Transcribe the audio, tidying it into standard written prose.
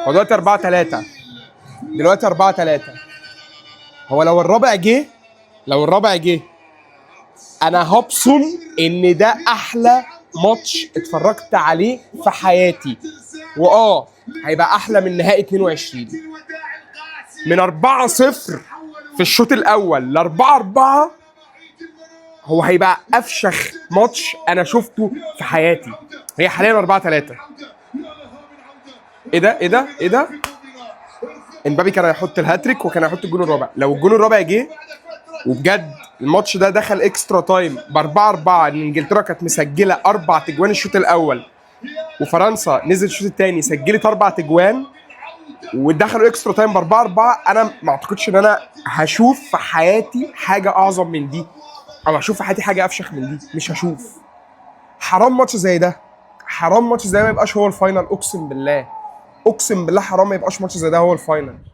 هو دلوقتي 4-3، دلوقتي 4-3. هو لو الرابع جه، لو الرابع جه، انا هبصم ان ده احلى ماتش اتفرجت عليه في حياتي، واه هيبقى احلى من نهائي 22. من 4-0 في الشوط الاول ل 4-4، هو هيبقى افشخ ماتش انا شفته في حياتي. هي حاليا 4-3. ايه ده؟ ايه ده؟ ايه ده؟ امبابي كان هيحط الهاتريك وكان هيحط الجون الرابع. لو الجون الرابع جه وبجد الماتش ده دخل extra time ب 4-4، ان انجلترا كانت مسجله اربع تجوان الشوط الاول وفرنسا نزلت الشوط الثاني سجلت اربع تجوان ودخلوا extra time ب 4-4، انا ما اعتقدش ان انا هشوف في حياتي حاجة اعظم من دي، او هشوف في حياتي حاجة افشخ من دي. مش هشوف. حرام ماتش زي ده، حرام ماتش زي ده ما يبقاش هو ال final. اقسم بالله، اقسم بالله حرام ما يبقاش ماتش زي ده هو ال final.